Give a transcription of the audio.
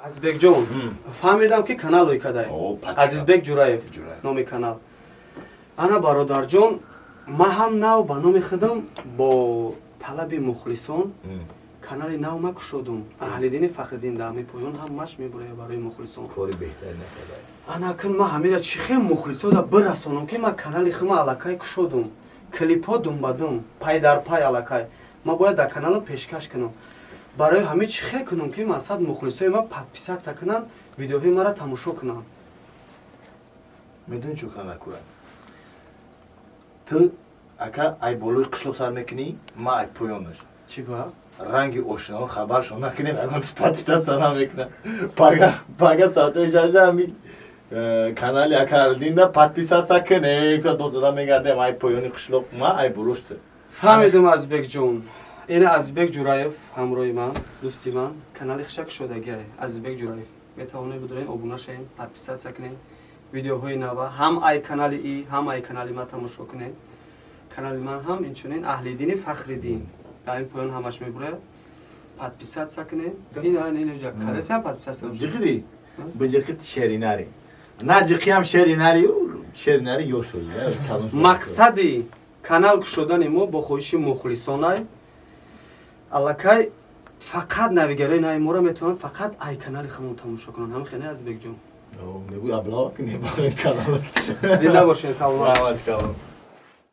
Азизбекҷон, фаҳмидам, ки канал ой кадай. О, пачка. Азизбек Ҷураев. Ҷураев. Номи канал. Ана, бародарҷон, ман ҳам нав ба номи худам бо талаби мухлисон канали нав ма кушодум, Аҳлиддини Фахриддин. Дар ҳамин поён ҳамаш мебурая барои мухлисон. Кори беҳтари накардай. Ана, акн ман ҳамира чӣ хел мухлисода бирасонам, ки ман канали хума аллакай кушодум, клипҳо думбадум, пай дар пай аллакай ман бояд дар каналам пешкаш кунам. Барои ҳамин чӣ хел кунам, ки мақсад мухлисои ман подписаться кунанд, видеоҳои маро тамошо кунанд? Медони, чӯ кана кура? Ту, ака, ай болои қишлоқ сар мекунӣ, ман ай поёнаш. Чӣ ба? Ранги ошинаро хабаршон накунем, ягон подписаться намекунам. Пага пага соатои 6 ҳами канали ака Аҳлиддинда подписаться кунем, дозада мегардем. Ай поёни қишлоқ ма, ай болош ту. Фаҳмидум, Азизбекҷон. Ина, Азизбек Ҷураев ҳамроҳи ман, дӯсти ман, канали хиша кушодагиай, Азизбек Ҷураев. Метавонед бидорен, обуна шавем, подписаться кунем, видеоҳои нава ҳам ай канали и, ҳам ай канали ман тамошо кунед. Канали ман ҳам инчунин Аҳлиддини Фахриддин, дар ин поён ҳамаш мебурад. Подписаться кунед. Ина кадесам подписаться. Ҷиқиди биҷиқи, шеринари на, ҷиқиам шеринари, шеринари ёшои. Мақсади канал кушодани мо бо хоҳиши мухлисонай. Аллакай фақат навигарои нави моро метавонанд фақат ай канали худмон тамошо кунанд. Ҳам хеле, Азизбекҷон. Негӯй, аблава кунем канал. Зинда бошед, саломат. Раҳмат калон.